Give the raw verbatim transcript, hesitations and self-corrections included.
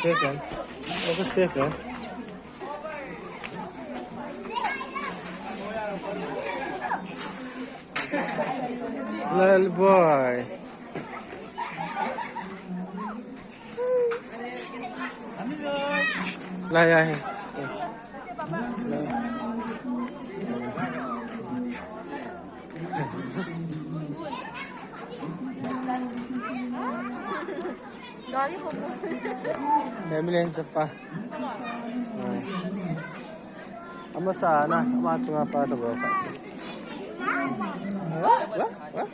Second. What was second? Little boy. Lai ai. Gari ho. Ambulance pa. Amasa na, ama tunga pa to ba. Wa, wa, wa.